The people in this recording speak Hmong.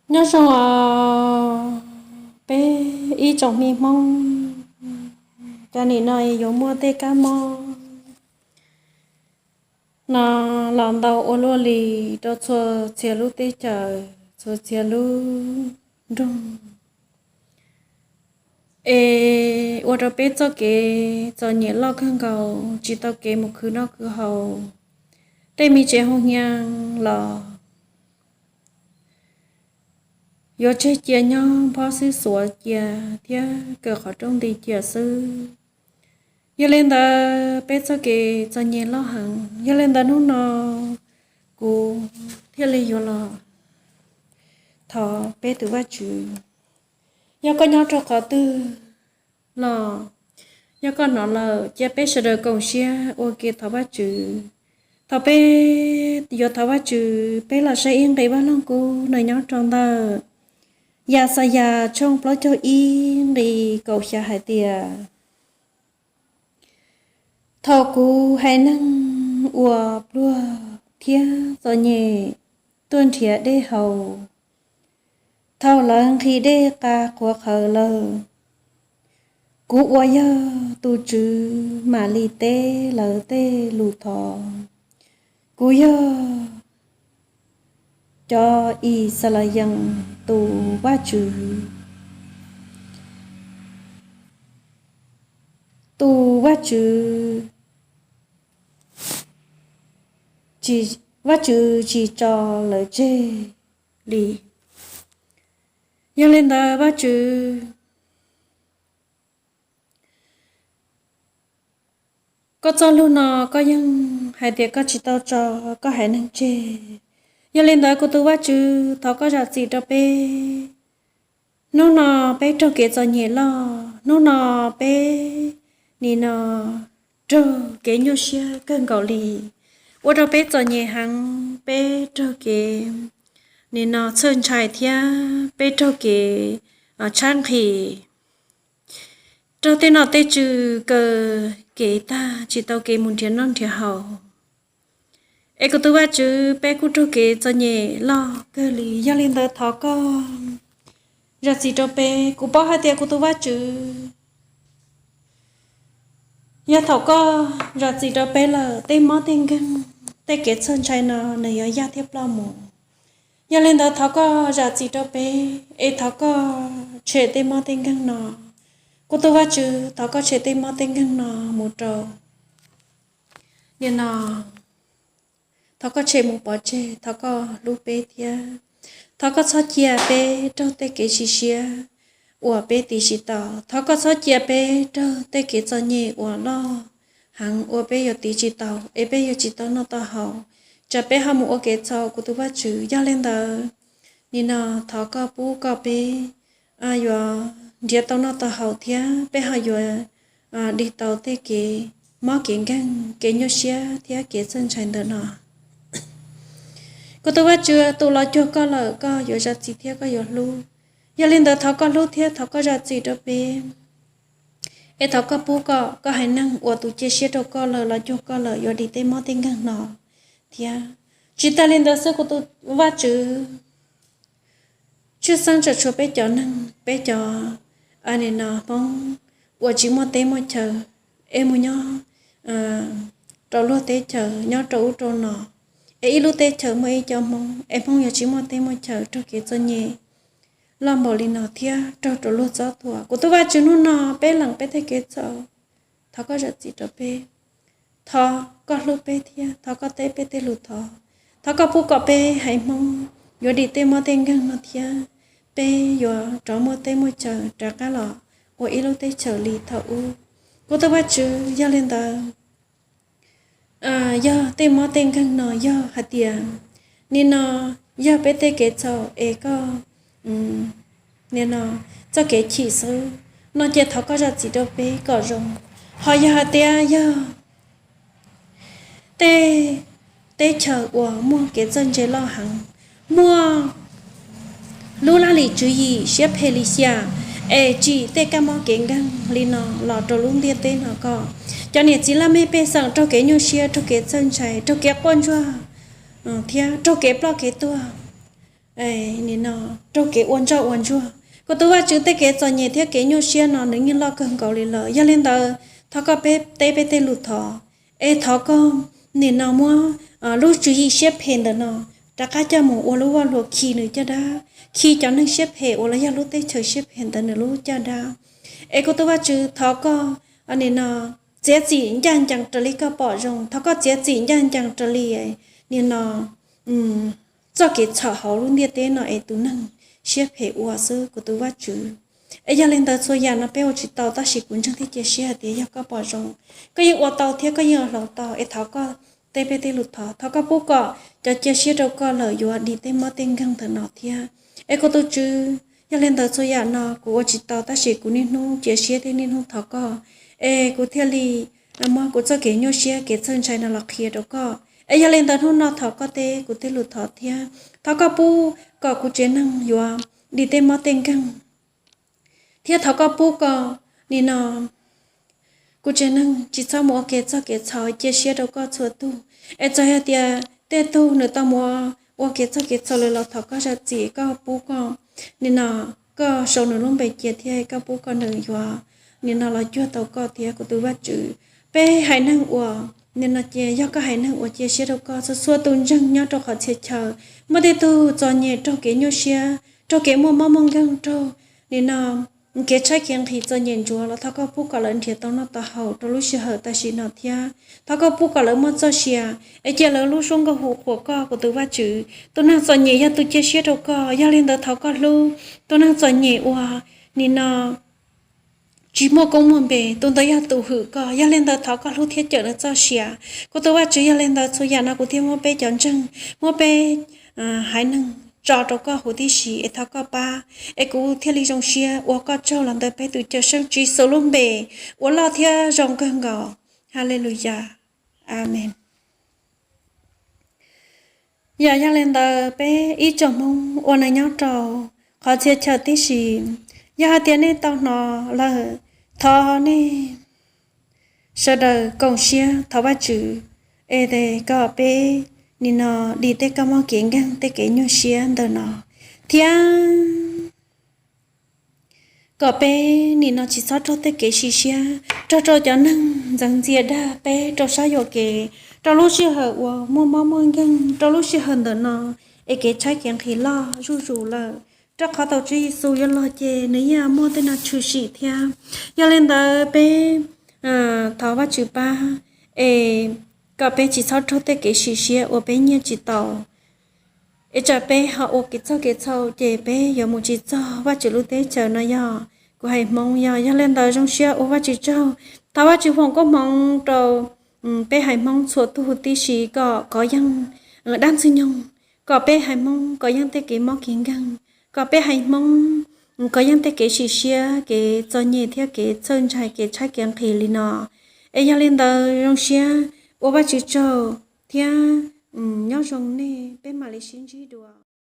Nyob zoo os peb ib tsoom me Hmoob, cov nim no yuav muaj tej kab mob no los ntau ua luaj li rau txhua txhia lub teb chaws, txhua txhia lub nroog, es ua rau peb txoj kev txom nyem loj kawg nkaus, tsis tau kev mus khwv noj khwv haus. Tej me tsev hoo hias los yuav tseg cia nyob, nphob xwb xuav cia thiab kaw qhov rooj nti cia xwb. Yog li ntawd peb txoj kev txom nyem loj heev. Yog li ntawd hnub no kuv thiaj li yuav los thov peb tus Vajtswv. Yog koj nyob rau qhov twg los, yog koj hnov lawm, cia peb sawv daws koom siab ua ke thov Vajtswv. Thaum peb yuav thov Vajtswv, peb los saib ib nqe Vaj Loog Kub no nyob rau ntawm Yaxayas tshooj plaub caug ib nqe kaum xya hais tias, thaum kuv haiv neeg uas pluag thiab txom nyem tuaj nrhiav dej haus, thaum lawv nqhis dej qa qhuav qhawv lawm, kuv uas yog tus Tswv mam li teb lawv tej lus thov. Kuv yog cov Yixalayees tus Vajtswv, tus Vajtswv, Vajtswv tsis tso lawv tseg li. Yog li ntawd Vajtswv, koj txoj lus no koj yeej hais tias koj tsis tau tso koj haiv neeg tseg. Yog li ntawd kuv tus Vajtswv, thov koj zam txim rau peb. Hnub no peb raug kev txom nyem loj, hnub no peb nim no raug kev nyuaj siab kawg nkaus li, ua rau peb txom nyem heev, peb raug kev nim no txhawj ntshai thiab peb raug kev tshab nqhis, raug tej nom tej tswv kaw kev tag, tsis tau kev mus nrhiav noj nrhiav haus. Es kuv tus Vajtswv, peb kuj raug kev txom nyem loj kawg li. Yog li ntawd thov koj zam txim rau peb. Kuv paub hais tias kuv tus Vajtswv, yog thaum koj zam txim rau peb lawm, tej mob tej nkeeg, tej kev txhawj ntshai no nws yuav yaj thiab ploj mus. Yog li ntawd thov koj zam txim rau peb, es thov koj tshem tej mob tej nkeeg no. Kuv tus Vajtswv, thov koj tshem tej mob tej nkeeg no mus rau nim no, thov koj tshem mus pov tseg, thov koj hlub peb thiab. Thov koj txhob cia peb raug tej kev sim siab uas peb tiv tsis tau. Thov koj txhob cia peb raug tej kev txom nyem uas loj heev uas peb yuav tiv tsis tau, es peb yuav tsis tau noj tau haus, tsam peb ho mus ua kev txhaum kuv tus Vajtswv. Yog li ntawd, nim no thov koj pub kom peb yuav nrhiav tau noj tau haus thiab peb ho yuav dim tau tej kev mob kev nkeeg, kev nyuaj siab thiab kev txhawj ntshai ntawm no. Kuv tus Vajtswv, tus los cuag koj lawm koj yuav zam txim thiab koj yuav hlub. Yog li ntawd thov koj hlub thiab thov koj zam txim rau peb, es thov koj pub kom koj haiv neeg uas tus cia siab rau koj lawm, los cuag koj lawm yuav dim tej mob tej nkeeg no thiab. Tsis tas li ntawd xwb kuv tus Vajtswv, tshwj xeeb tseem tshuav peb cov neeg, peb cov nim no Hmoob uas tsis muaj teb muaj chaw, es mus nyob rau luag teb chaws, nyob rau ub rau no, es ib lub teb chaws muaj ib co Hmoob, es Hmoob yuav tsis muaj teb muaj chaw raug kev txom nyem loj npaum li no thiab raug rau luag txob thuam. Kuv tus Vajtswv, hnub no peb lees peb tej kev txhaum, thov koj zam txim rau peb. Thov koj hlub peb thiab thov koj teb peb tej lus thov. Thov koj pub kom peb haiv Hmoob yuav dim tej mob tej nkeeg no thiab peb yuav rov muaj teb muaj chaw rov qab los ua ib lub teb chaws li thaum ub. Kuv tus Vajtswv, yog li ntawd, yog tej mob tej nkeeg no yog hais tias nim no yog peb tej kev txhaum es koj nim no txoj kev chim xwb no ces thov koj zam txim rau peb kom zoo. Ho yog hais tias yog tej teb chaws uas muaj kev txawj ntse loj heev, muaj lub laj lim tswv yim siab phem li xya, es tsim tej kab mob kev nkeeg li no los rau lub ntiaj teb no, kom cov niam txiv laj mej pej xeem raug kev nyuaj siab, raug kev txhawj ntshai, raug kev quaj ntsuag thiab raug kev ploj kev tuag. nim no raug kev ua ntsoj ua ntsuag. Kuv tus Vajtswv, tej kev txom nyem thiab kev nyuaj siab no nws yeej loj kawg nkaus li lawm. Yog li ntawd thov koj peb teb peb tej lus thov, es thov koj nim no muab lub tswv yim siab phem ntawm no rov qab coj mus ua lub voj hlua khi nws caj dab, khi cov neeg siab phem uas los yog lub teb chaws siab phem ntawd nws lub caj dab. Es kuv tus Vajtswv, thov koj nim no txiav txim ncaj ncees raws li koj pom zoo, thov koj txiav txim ncaj ncees raws li nim no txoj kev txhaum hauv lub ntiaj teb no es tus neeg siab phem ua xwb kuv tus Vajtswv. Es yog li ntawd txhua yam no peb ua tsis tau, tab sis kuv ntseeg thiab cia siab hais tias yog koj pom zoo, koj yeej ua tau thiab koj yeej hloov tau. Es thov koj teb peb tej lus thov, thov koj pub kom cov cia siab rau koj lawm yuav dim tej mob tej nkeeg ntawm no thiab. Es kuv tus Tswv, yog li ntawd txhua yam no kuv ua tsis tau, tab sis kuv niaj hnub cia siab thiab niaj hnub thov koj, es kuv thiaj li muab kuv txoj kev nyuaj siab kev txhawj ntshai no los qhia rau koj. Es yog li ntawd hnub no thov koj teb kuv tej lus thov thiab thov koj pub kom kuv tsev neeg yuav dim tej mob tej nkeeg, thiab thov koj pub kom nim no kuv tsev neeg tsis txhob mus ua kev txog kev txhaum, cia siab rau koj txhua tug. Es txawm hais tias tej tug nws tau mus ua kev txog kev txhaum lawm los thov koj zam txim, koj pub kom nim no koj sau nws lub npe cia thiab koj pub kom nws yuav nim no los cuag tau koj thiab kuv tus Vajtswv. Peb haiv neeg uas nim no ces yog koj haiv neeg uas cia siab rau koj, txhua txhua tus ntseeg nyob rau qhov txhia chaw, muaj tej tug txom nyem raug kev nyuaj siab, raug kev muaj mob muaj nkeeg, raug nim no kev tshaib kev nqhis txom nyem ntsuav los thov koj pub kom lawv nrhiav tau noj tau haus rau lub sij hawm tam sim no thiab thov koj pub kom lawv muaj txoj sia, es cia lawv lub suab nkauj hu qhuas koj kuv tus Vajtswv. Tus neeg txom nyem yog tus cia siab rau koj, yog li ntawd thov koj hlub tus neeg txom nyem uas nim no tsis muaj koob muaj npe, tus ntawd yog tus hwm koj, yog li ntawd thov koj hlub thiab cawm nws txoj sia. Kuv tus Vajtswv, yog li ntawd txhua yam no kuv thiaj muab peb cov ntseeg, muab peb haiv neeg tso rau koj huv tib si, es thov koj pab, es kuv thiaj li zoo siab ua koj tsaug los ntawm peb tus Cawmseej Tswv Yexus lub npe uas loj thiab zoo kawg nkaus. Haleluyas. Amees. Yog, yog li ntawd peb ib tsoom Hmoob uas nws nyob rau qhov txhia chaw tib si, yog hais tias nej tau hnov lawm, thov nej sawv daws koom siab thov Vajtswv, es kom peb nim no dim tej kab mob kev nkeeg tej kev nyuaj siab ntawm no, thiab kom peb nim no tsis txhob raug tej kev sim siab, raug rau cov neeg ntxeev ntxias dag peb rau sab yuam kev, rau lub sij hawm uas muaj mob muaj nkeeg rau lub sij hawm ntawm no, es kev tshaib kev nqhis loj zuj zus lawm. Rau qhov thaum Tswv Yexus yuav los ces nws yeej muaj tej no tshwm sim thiab. Yog li ntawd peb thov Vajtswv pab, es kom peb tsis txhob raug tej kev sim siab uas peb nyiaj tsis tau, es tsam peb ho ua kev txog kev txhaum ces peb yuav mus tsis txog Vajtswv lub teb chaws no. Yog kuv haiv Hmoob, yog, yog li ntawd zoo siab ua Vajtswv tsaug, thov Vajtswv foom koob hmoov rau peb haiv Hmoob txhua tug tib si kom kov yeej dab ntxwg nyoog, kom peb haiv Hmoob kov yeej tej kev mob kev nkeeg, kom peb haiv Hmoob kov yeej tej kev sim siab kev txom nyem thiab kev txhawj ntshai kev tshaib kev nqhis li no. Es yog li ntawd zoo siab ua Vajtswv tsaug thiab nyob zoo nej, peb mam li sib ntsib dua.